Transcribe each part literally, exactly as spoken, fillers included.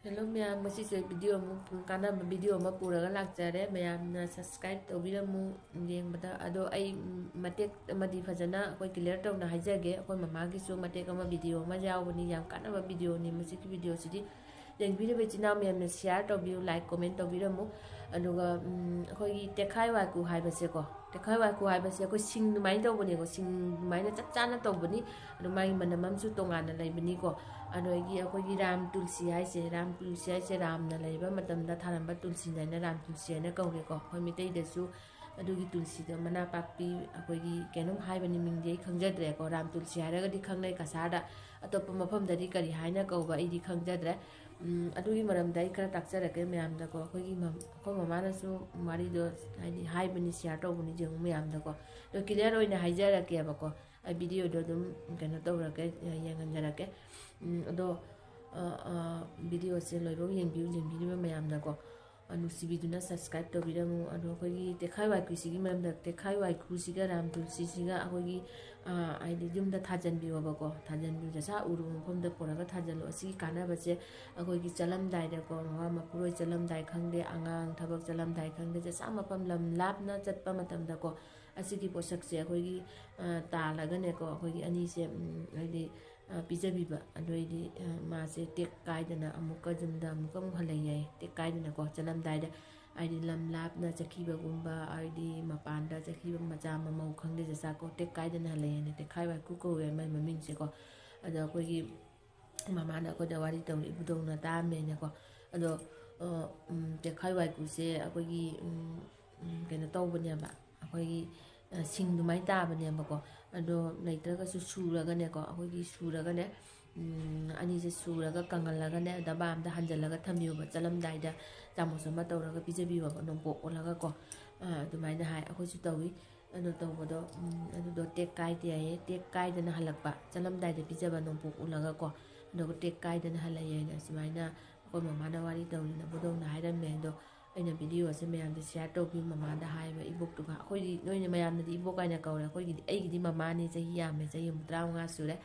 Hello ꯃꯌꯥꯝ, ꯉꯁꯤꯁꯦ video ꯑꯃꯨꯛ, ꯀꯥꯟꯅꯕ video ꯑꯃ ꯄꯨꯔꯒ ꯂꯥꯛꯆꯔꯦ꯫ ꯃꯌꯥꯝꯅ subscribe ꯇꯧꯕꯤꯔꯝꯃꯨ ꯌꯦꯡꯕꯗ꯫ ꯑꯗꯣ ꯑꯩ, ꯎꯝ, ꯃꯇꯦꯛ ꯑꯃꯗꯤ ꯐꯖꯅ ꯑꯩꯈꯣꯏ clear ꯇꯧꯅ ꯍꯥꯏꯖꯒꯦ꯫ ꯑꯩꯈꯣꯏ ꯃꯃꯥꯒꯤꯁꯨ ꯃꯇꯦꯛ ꯑꯃ video ꯑꯃ ꯌꯥꯎꯕꯅꯤ, ꯌꯥꯝ ꯀꯥꯟꯅꯕ videoꯅꯤ꯫ ꯃꯁꯤꯒꯤ videoꯁꯤꯗꯤ ꯌꯦꯡꯕꯤꯔꯤꯕ ꯏꯆꯤꯟ ꯏꯅꯥꯎ ꯃꯌꯥꯝꯅ share ꯇꯧꯕꯤꯌꯨ, like, comment ꯇꯧꯕꯤꯔꯝꯃꯨ꯫ ꯑꯗꯨꯒ, ꯎꯝ, ꯑꯩꯈꯣꯏꯒꯤ ꯇꯦꯛꯈꯥꯏ ꯋꯥꯏꯀꯨ ꯍꯥꯏꯕꯁꯦꯀꯣ, ꯇꯦꯛꯈꯥꯏ ꯋꯥꯏꯀꯨ ꯍꯥꯏꯕꯁꯦ ꯑꯩꯈꯣꯏ ꯁꯤꯡ ꯑꯗꯨꯃꯥꯏꯅ ꯇꯧꯕꯅꯦꯀꯣ, ꯁꯤꯡ ꯑꯗꯨꯃꯥꯏꯅ ꯆꯞ ꯆꯥꯅ ꯇꯧꯕꯅꯤ꯫ ꯑꯗꯣ ꯃꯥꯒꯤ ꯃꯅꯝ ꯑꯃꯁꯨ ꯇꯣꯉꯥꯟꯅ ꯂꯩꯕꯅꯤꯀꯣ꯫ ꯑꯗꯒꯤ ꯑꯩꯈꯣꯏꯒꯤ ꯔꯥꯝ ꯇꯨꯜꯁꯤ ꯍꯥꯏꯁꯦ, ꯔꯥꯝ ꯇꯨꯜꯁꯤ ꯍꯥꯏꯁꯦ ꯔꯥꯝꯅ ꯂꯩꯕ ꯃꯇꯝꯗ ꯊꯥꯔꯝꯕ ꯇꯨꯜꯁꯤ ꯍꯥꯏꯅ ꯔꯥꯝ ꯇꯨꯜꯁꯤ ꯍꯥꯏꯅ ꯀꯧꯔꯦꯀꯣ꯫ ꯑꯩꯈꯣꯏ ꯃꯩꯇꯩꯗꯁꯨ ꯑꯗꯨꯒꯤ ꯇꯨꯜꯁꯤꯗꯣ, ꯃꯅꯥ ꯄꯥꯛꯄꯤ, ꯑꯩꯈꯣꯏꯒꯤ ꯀꯩꯅꯣꯝ ꯍꯥꯏꯕꯅꯤ, ꯃꯤꯡꯗꯤ ꯑꯩ ꯈꯪꯖꯗ꯭ꯔꯦꯀꯣ꯫ ꯔꯥꯝ ꯇꯨꯜꯁꯤ ꯍꯥꯏꯔꯒꯗꯤ ꯈꯪꯅꯩ ꯀꯁꯥꯔꯗ, ꯑꯇꯣꯞꯄ ꯃꯐꯝꯗꯗꯤ ꯀꯔꯤ ꯍꯥꯏꯅ ꯀꯧꯕ ꯑꯩꯗꯤ ꯈꯪꯖꯗ꯭ꯔꯦ꯫ ꯎꯝ, ꯑꯗꯨꯒꯤ ꯃꯔꯝꯗ ꯑꯩ ꯈꯔ ꯇꯥꯛꯆꯔꯛꯀꯦ ꯃꯌꯥꯝꯗꯀꯣ꯫ ꯑꯩꯈꯣꯏꯒꯤ ꯃꯝ-, ꯑꯩꯈꯣꯏ ꯃꯃꯥꯅꯁꯨ ꯋꯥꯔꯤꯗꯣ ꯍꯥꯏꯗꯤ ꯍꯥꯏꯕꯅꯤ, share ꯇꯧꯕꯅꯤ ꯌꯦꯡꯉꯨ ꯃꯌꯥꯝꯗꯀꯣ꯫ ꯑꯗꯣ clear ꯑꯣꯏꯅ ꯍꯥꯏꯖꯔꯛꯀꯦꯕꯀꯣ꯫ ꯑꯩ videoꯗꯣ ꯑꯗꯨꯝ ꯀꯩꯅꯣ ꯇꯧꯔꯛꯀꯦ, ꯌꯦꯡꯍꯟꯖꯔꯛꯀꯦ꯫ ꯎꯝ, ꯑꯗꯣ, ꯑ, ꯑ, videoꯁꯦ ꯂꯣꯏꯐꯥꯎ ꯌꯦꯡꯕꯤꯌꯨ, ꯌꯦꯡꯕꯤꯔꯤꯕ ꯃꯌꯥꯝꯅꯀꯣ꯫ ꯑ, ꯅꯨꯡꯁꯤꯕꯤꯗꯨꯅ subscribe ꯇꯧꯕꯤꯔꯝꯃꯨ꯫ ꯑꯗꯣ ꯑꯩꯈꯣꯏꯒꯤ ꯇꯦꯛꯈꯥꯏ ꯋꯥꯏꯀꯨꯁꯤꯒꯤ ꯃꯔꯝꯗ, ꯇꯦꯛꯈꯥꯏ ꯋꯥꯏꯀꯨꯁꯤꯒ ꯔꯥꯝ ꯇꯨꯜꯁꯤꯁꯤꯒ ꯑꯩꯈꯣꯏꯒꯤ, ꯑ, ꯍꯥꯏꯗꯤ ꯌꯨꯝꯗ ꯊꯥꯖꯟꯕꯤꯌꯣꯕꯀꯣ꯫ ꯊꯥꯖꯟꯕꯤꯌꯨ, ꯆꯁꯥ ꯎꯔꯨꯕ ꯃꯐꯝꯗ ꯄꯨꯔꯒ ꯊꯥꯖꯜꯂꯨ꯫ ꯑꯁꯤꯒꯤ ꯀꯥꯟꯅꯕꯁꯦ ꯑꯩꯈꯣꯏꯒꯤ ꯆꯠꯂꯝꯗꯥꯏꯗꯀꯣ, ꯃꯋꯥ ꯃꯄꯨꯔꯣꯏ ꯆꯠꯂꯝꯗꯥꯏ ꯈꯪꯗꯦ, ꯑꯉꯥꯡ ꯊꯕꯛ ꯆꯠꯂꯝꯗꯥꯏ ꯈꯪꯗꯦ, ꯆꯁꯥ ꯃꯐꯝ ꯂꯝ ꯂꯥꯞꯅ ꯆꯠꯄ ꯃꯇꯝꯗꯀꯣ, ꯑꯁꯤꯒꯤ ꯄꯣꯠꯁꯛꯁꯦ ꯑꯩꯈꯣꯏꯒꯤ, ꯑ, ꯇꯥꯜꯂꯒꯅꯦꯀꯣ, ꯑꯩꯈꯣꯏꯒꯤ ꯑꯅꯤꯁꯦ, ꯎꯝ, ꯍꯥꯏꯗꯤ, ꯑ, ꯄꯤꯖꯕꯤꯕ꯫ ꯑꯗꯨ ꯑꯣꯏꯗꯤ, ꯑ, ꯃꯥꯁꯦ ꯇꯦꯛ ꯀꯥꯏꯗꯅ ꯑꯃꯨꯛꯀ ꯌꯨꯝꯗ ꯑꯃꯨꯛꯀ ꯑꯃꯨꯛ ꯍꯜꯂꯛ ꯌꯥꯏ꯫ ꯇꯦꯛ ꯀꯥꯏꯗꯅꯀꯣ, ꯆꯠꯂꯝꯗꯥꯏꯗ, ꯍꯥꯏꯗꯤ ꯂꯝ ꯂꯥꯞꯅ ꯆꯠꯈꯤꯕꯒꯨꯝꯕ, ꯍꯥꯏꯗꯤ ꯃꯄꯥꯟꯗ ꯆꯠꯈꯤꯕ ꯃꯆꯥ ꯃꯃꯧ ꯈꯪꯗꯦ, ꯆꯆꯥ ꯀꯣ, ꯇꯦꯛ ꯀꯥꯏꯗꯅ ꯍꯜꯂꯛꯑꯦꯅ ꯇꯦꯛꯈꯥꯏ ꯋꯥꯏꯀꯨ ꯀꯧꯋꯦ ꯃꯥꯏ ꯃꯃꯤꯡꯁꯦꯀꯣ꯫ ꯑꯗꯣ ꯑꯩꯈꯣꯏꯒꯤ ꯃꯃꯥꯅ ꯑꯩꯈꯣꯏꯗ ꯋꯥꯔꯤ ꯇꯧꯔꯛꯏ, ꯏꯕꯨꯙꯧꯅ ꯇꯥꯔꯝꯃꯦꯅꯀꯣ꯫ ꯑꯗꯣ, ꯑ, ꯎꯝ, ꯇꯦꯛꯈꯥꯏ ꯋꯥꯏꯀꯨꯁꯦ ꯑꯩꯈꯣꯏꯒꯤ, ꯎꯝ, ꯎꯝ, ꯀꯩꯅꯣ ꯇꯧꯕꯅꯦꯕ, ꯑꯩꯈꯣꯏꯒꯤ, ꯑ, ꯁꯤꯡ ꯑꯗꯨꯃꯥꯏꯅ ꯇꯥꯕꯅꯦꯕꯀꯣ꯫ ꯑꯗꯣ ꯂꯩꯇ꯭ꯔꯒꯁꯨ ꯁꯨꯔꯒꯅꯦꯀꯣ, ꯑꯩꯈꯣꯏꯒꯤ ꯁꯨꯔꯒꯅꯦ, ꯎꯝ, ꯑꯅꯤꯁꯦ ꯁꯨꯔꯒ ꯀꯪꯍꯜꯂꯒꯅꯦ, ꯗꯕꯥ ꯑꯝꯗ ꯍꯥꯟꯖꯜꯂꯒ ꯊꯝꯕꯤꯌꯣꯕ, ꯆꯠꯂꯝꯗꯥꯏꯗ ꯆꯥꯃꯁ ꯑꯃ ꯇꯧꯔꯒ ꯄꯤꯖꯕꯤꯌꯣꯕ, ꯅꯣꯡꯄꯣꯛ ꯑꯣꯜꯂꯒꯀꯣ꯫ ꯑ, ꯑꯗꯨꯃꯥꯏꯅ ꯍꯥꯏ, ꯑꯩꯈꯣꯏꯁꯨ ꯇꯧꯏ꯫ ꯑꯗꯣ ꯇꯧꯕꯗꯣ, ꯎꯝ, ꯑꯗꯨꯗꯣ ꯇꯦꯛ ꯀꯥꯏꯗꯦ ꯍꯥꯏꯌꯦ꯫ ꯇꯦꯛ ꯀꯥꯏꯗꯅ ꯍꯜꯂꯛꯄ, ꯆꯠꯂꯝꯗꯥꯏꯗ ꯄꯤꯖꯕ ꯅꯣꯡꯄꯣꯛ ꯎꯜꯂꯒꯀꯣ, ꯑꯗꯨꯒ ꯇꯦꯛ ꯀꯥꯏꯗꯅ ꯍꯜꯂꯛꯑꯦꯅ ꯁꯨꯃꯥꯏꯅ ꯑꯩꯈꯣꯏ ꯃꯃꯥꯅ ꯋꯥꯔꯤ ꯇꯧꯔꯤꯅꯕꯨꯗꯧꯅ ꯍꯥꯏꯔꯝꯃꯦ꯫ ꯑꯗꯣ ꯑꯩꯅ videoꯁꯦ ꯃꯌꯥꯝꯗ share ꯇꯧꯕꯤꯌꯨ ꯃꯃꯥꯗ ꯍꯥꯏꯕ, ꯏꯕꯣꯛꯇꯨꯒ꯫ ꯑꯩꯈꯣꯏꯗꯤ ꯅꯣꯏꯅ ꯃꯌꯥꯝꯅꯗꯤ ꯏꯕꯣꯛ ꯀꯥꯏꯅ ꯀꯧꯔꯦ, ꯑꯩꯈꯣꯏꯒꯤꯗꯤ, ꯑꯩꯒꯤꯗꯤ ꯃꯃꯥꯅꯤ, ꯆꯍꯤ ꯌꯥꯝꯃꯦ, ꯆꯍꯤ ꯍꯨꯝꯐꯨꯇꯔꯥ ꯃꯉꯥ ꯁꯨꯔꯦ꯫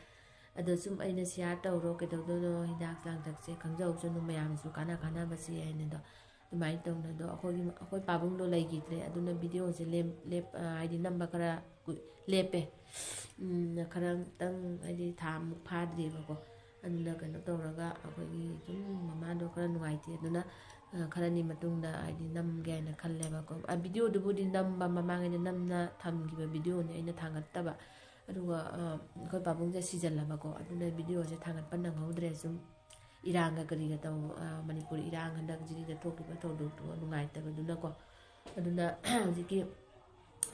ꯑꯗꯣ ꯁꯨꯝ ꯑꯩꯅ ꯁꯤꯌꯥꯔ ꯇꯧꯔꯣ, ꯀꯩꯗꯧꯗꯣꯏꯅꯣ, ꯍꯤꯗꯥꯛ ꯂꯥꯡꯊꯛꯁꯦ ꯈꯪꯖꯍꯧꯁꯅꯨ, ꯃꯌꯥꯝꯁꯨ ꯀꯥꯟꯅ ꯀꯥꯟꯅꯕꯁꯦ ꯍꯥꯏꯅꯗꯣ꯫ ꯑꯗꯨꯃꯥꯏꯅ ꯇꯧꯅ ꯑꯗꯣ ꯑꯩꯈꯣꯏꯒꯤ, ꯑꯩꯈꯣꯏ ꯄꯥꯕꯨꯡꯗꯣ ꯂꯩꯈꯤꯗ꯭ꯔꯦ꯫ ꯑꯗꯨꯅ ꯚꯤꯗꯤꯑꯣꯁꯦ ꯂꯦꯞ-, ꯂꯦꯞ-, ꯑ, ꯍꯥꯏꯗꯤ ꯅꯝꯕ ꯈꯔ ꯀꯨꯏ-, ꯂꯦꯞꯄꯦ꯫ ꯎꯝ, ꯈꯔꯇꯪ ꯍꯥꯏꯗꯤ ꯊꯥ ꯑꯃꯨꯛ ꯐꯥꯗ꯭ꯔꯤꯕꯀꯣ꯫ ꯑꯗꯨꯅ ꯀꯩꯅꯣ ꯇꯧꯔꯒ ꯑꯩꯈꯣꯏꯒꯤ ꯁꯨꯝ ꯃꯃꯥꯗꯣ ꯈꯔ ꯅꯨꯡꯉꯥꯏꯇꯦ꯫ ꯑꯗꯨꯅ, ꯑ, ꯈꯔꯅꯤ ꯃꯇꯨꯡꯗ ꯍꯥꯏꯗꯤ ꯅꯝꯒꯦ ꯍꯥꯏꯅ ꯈꯜꯂꯦꯕꯀꯣ꯫ ꯑ, ꯚꯤꯗꯤꯑꯣꯗꯨꯕꯨꯗꯤ ꯅꯝꯕ ꯃꯃꯥꯡꯉꯩꯗ ꯅꯝꯅ ꯊꯝꯈꯤꯕ ꯚꯤꯗꯤꯑꯣꯅꯤ, ꯑꯩꯅ ꯊꯥꯡꯒꯠꯇꯕ꯫ ꯑꯗꯨꯒ, ꯑ, ꯑꯩꯈꯣꯏ ꯄꯥꯕꯨꯡꯁꯦ ꯁꯤꯖꯜꯂꯕꯀꯣ꯫ ꯑꯗꯨꯅ ꯚꯤꯗꯤꯑꯣꯁꯦ ꯊꯥꯡꯒꯠꯄ ꯅꯪꯍꯧꯗ꯭ꯔꯦ꯫ ꯁꯨꯝ ꯏꯔꯥꯡꯒ ꯀꯔꯤꯒ ꯇꯧ-, ꯑ, ꯃꯅꯤꯄꯨꯔ ꯏꯔꯥꯡ ꯍꯟꯗꯛ ꯖꯤꯔꯤꯗ ꯊꯣꯛꯈꯤꯕ ꯊꯧꯗꯣꯛꯇꯨꯒ ꯅꯨꯡꯉꯥꯏꯇꯕꯗꯨꯅꯀꯣ꯫ ꯑꯗꯨꯅ ꯍꯧꯖꯤꯛꯀꯤ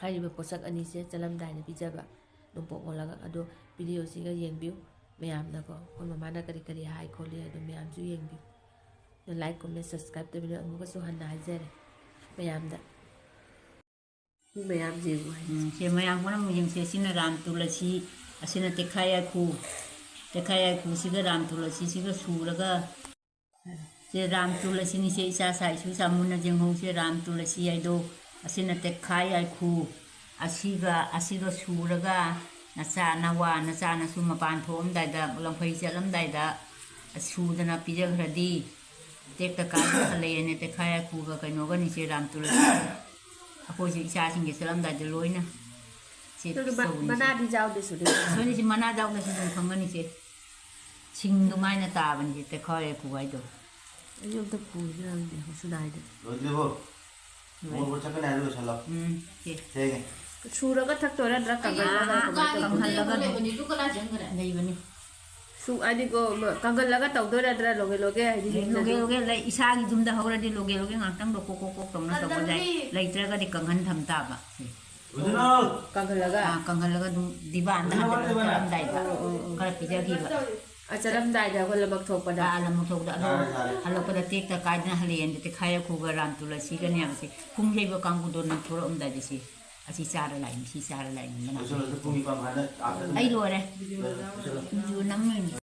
ꯍꯥꯏꯔꯤꯕ ꯄꯣꯠꯁꯛ ꯑꯅꯤꯁꯦ ꯆꯠꯂꯝꯗꯥꯏꯗ ꯄꯤꯖꯕ, ꯅꯣꯡꯄꯣꯛ ꯑꯣꯜꯂꯒ꯫ ꯑꯗꯣ ꯚꯤꯗꯤꯑꯣꯁꯤꯒ ꯌꯦꯡꯕꯤꯌꯨ ꯃꯌꯥꯝꯅꯀꯣ, ꯑꯩꯈꯣꯏ ꯃꯃꯥꯅ ꯀꯔꯤ ꯀꯔꯤ ꯍꯥꯏ ꯈꯣꯠꯂꯤ ꯍꯥꯏꯗꯣ ꯃꯌꯥꯝꯁꯨ ꯌꯦꯡꯕꯤꯌꯨ꯫ ꯑꯗꯣ ꯂꯥꯏꯛ, ꯀꯣꯃꯦꯟ, ꯁꯕꯁꯀ꯭ꯔꯥꯏꯕ ꯇꯧꯕꯤꯌꯨ꯫ ꯑꯃꯨꯛꯀꯁꯨ ꯍꯟꯅ ꯍꯥꯏꯖꯔꯤ ꯃꯌꯥꯝꯗ꯫ ꯃꯤ ꯃꯌꯥꯝ ꯌꯦꯡꯉꯨ ꯍꯥꯏ꯫ ꯎꯝ, ꯁꯦ ꯃꯌꯥꯝ ꯄꯨꯝꯅꯃꯛ ꯌꯦꯡꯁꯦ꯫ ꯑꯁꯤꯅ ꯔꯥꯝ ꯇꯨꯂꯁꯤ, ꯑꯁꯤꯅ ꯇꯦꯛꯈꯥꯏ ꯌꯥꯏꯈꯨ꯫ ꯇꯦꯛꯈꯥꯏ ꯌꯥꯏꯈꯨꯁꯤꯒ ꯔꯥꯝ ꯇꯨꯂꯁꯤꯁꯤꯒ ꯁꯨꯔꯒ, ꯁꯦ ꯔꯥꯝ ꯇꯨꯂꯁꯤꯅꯤꯁꯦ, ꯏꯆꯥ ꯁꯥ ꯏꯁꯨ ꯁꯥ ꯃꯨꯟꯅ ꯌꯦꯡꯍꯧꯁꯦ꯫ ꯔꯥꯝ ꯇꯨꯂꯁꯤ ꯍꯥꯏꯗꯣ, ꯑꯁꯤꯅ ꯇꯦꯛꯈꯥꯏ ꯌꯥꯏꯈꯨ꯫ ꯑꯁꯤꯒ, ꯑꯁꯤꯒ ꯁꯨꯔꯒ ꯅꯆꯥ ꯅꯋꯥ ꯅꯆꯥꯅꯁꯨ ꯃꯄꯥꯟ ꯊꯣꯛꯑꯝꯗꯥꯏꯗ, ꯂꯪꯐꯩ ꯆꯠꯂꯝꯗꯥꯏꯗ ꯁꯨꯗꯅ ꯄꯤꯖꯈ꯭ꯔꯗꯤ ꯇꯦꯛꯇ ꯀꯥꯏꯗꯅ ꯂꯩꯔꯅꯦ꯫ ꯇꯦꯛꯈꯥꯏ ꯌꯥꯏꯈꯨꯒ ꯀꯩꯅꯣꯒꯅꯤꯁꯦ ꯔꯥꯝ ꯇꯨꯂꯁꯤ꯫ ꯑꯩꯈꯣꯏꯁꯦ ꯏꯆꯥꯁꯤꯡꯒꯤ ꯆꯠꯂꯝꯗꯥꯏꯗ ꯂꯣꯏꯅ ꯁꯤ ꯑꯗꯨꯒ ꯃ-, ꯇꯧꯅꯤꯁꯦ꯫ ꯃꯅꯥꯗꯤ ꯌꯥꯎꯗꯦ ꯁꯤꯗꯤ꯫ ꯁꯣꯏꯅ ꯁꯤ ꯃꯅꯥ ꯌꯥꯎꯗ꯭ꯔꯁꯨ ꯑꯗꯨꯝ ꯈꯪꯒꯅꯤꯁꯦ꯫ ꯁꯤꯡꯗꯣ ꯃꯥꯏꯅ ꯇꯥꯕꯅꯤꯁꯦ ꯇꯦꯛꯈꯥꯏ ꯌꯥꯏꯈꯨ ꯍꯥꯏꯗꯣ꯫ ꯑꯩꯁꯨ ꯑꯝꯇ ꯄꯨꯁꯤꯔ ꯈꯪꯗꯦ, ꯃꯁꯨꯗꯥꯏꯗ꯫ ꯂꯣꯏꯗ꯭ꯔꯤꯕꯣ? ꯂꯣꯏꯔꯦ꯫ ꯃꯣꯏ ꯆꯠꯀꯅꯤ ꯍꯥꯏꯔ ꯂꯣꯏꯁꯜꯂꯣ꯫ ꯎꯝ, ꯁꯦ꯫ ꯊꯦꯡꯉꯦ꯫ ꯁꯨꯔꯒ ꯊꯛꯇꯣꯏꯔꯥ ꯅꯠꯇ꯭ꯔꯒ ꯀꯪꯍꯜꯂꯒ ꯑꯥ, ꯀꯃꯥꯏꯅ ꯇꯧꯗꯣꯏꯅꯣ? ꯀꯪꯍꯜꯂꯒ ꯑꯗꯨꯝ ꯂꯩꯕꯅꯤ꯫ ꯁꯨ-, ꯍꯥꯏꯗꯤꯀꯣ, ꯃ-, ꯀꯪꯍꯜꯂꯒ ꯇꯧꯗꯣꯏꯔꯥ ꯅꯠꯇ꯭ꯔꯒ ꯂꯣꯒꯦ ꯂꯣꯒꯦ ꯍꯥꯏꯗꯤ ꯍꯤꯡꯅ ꯂꯣꯒꯦ ꯑꯗꯨꯝ? ꯂꯣꯒꯦ ꯂꯩ, ꯏꯁꯥꯒꯤ ꯌꯨꯝꯗ ꯍꯧꯔꯗꯤ ꯂꯣꯒꯦ ꯂꯣꯒꯦ ꯉꯥꯛꯇꯪꯗꯣ ꯀꯣꯛ ꯀꯣꯛ ꯀꯣꯛ ꯇꯧꯅ ꯇꯧꯕ ꯌꯥꯏ꯫ ꯀꯪꯍꯜꯂꯒ? ꯂꯩꯇ꯭ꯔꯒꯗꯤ ꯀꯪꯍꯟ ꯊꯝ ꯇꯥꯕ꯫ ꯁꯦ꯫ ꯑꯣ, ꯀꯪꯍꯜꯂꯒ? ꯑꯥ, ꯀꯪꯍꯜꯂꯒ ꯑꯗꯨꯝ ꯗꯤꯕꯥꯟꯗ ꯍꯥꯟꯅ ꯆꯠꯂꯝꯗꯥꯏꯗ ꯑꯣ, ꯑꯣ, ꯑꯣ꯫ ꯈꯔ ꯄꯤꯖꯈꯤꯕ꯫ ꯑ, ꯆꯠꯂꯝꯗꯥꯏꯗ ꯑꯩꯈꯣꯏ ꯂꯕꯛ ꯊꯣꯛꯄꯗ꯫ ꯑꯥ, ꯂꯕꯛ ꯊꯣꯛꯄꯗ꯫ ꯑꯗꯣ ꯌꯥꯔꯦ, ꯌꯥꯔꯦ꯫ ꯍꯜꯂꯛꯄꯗ ꯇꯦꯛꯇ ꯀꯥꯏꯗꯅ ꯍꯜꯂꯛꯑꯦꯅ ꯇꯦꯛꯈꯥꯏ ꯌꯥꯏꯈꯨꯒ ꯔꯥꯝ ꯇꯨꯂꯁꯤꯒꯅꯦꯕꯁꯦ꯫ ꯈꯨꯡ ꯌꯩꯕ ꯀꯥꯡꯕꯨꯗꯣ ꯅꯪ ꯊꯣꯛꯂꯛꯑꯝꯗꯥꯏꯗ ꯁꯤ ꯑꯁꯤ ꯆꯥꯔ ꯂꯥꯛꯏꯅꯤ, ꯁꯤ ꯆꯥꯔ ꯂꯥꯛꯏꯅꯤ ꯃꯅꯥ꯫ ꯂꯣꯏꯁꯜꯂꯣ, ꯄꯨꯡ ꯅꯤꯄꯥꯟ ꯃꯈꯥꯏꯗ ꯑꯥ ꯆꯠꯂꯝꯗꯥꯏꯗ꯫ ꯑꯩ ꯂꯣꯏꯔꯦ꯫ ꯂꯣꯏꯁꯜꯂꯣ꯫ ꯁꯤꯡꯖꯨ ꯅꯝꯃꯤꯅꯤ꯫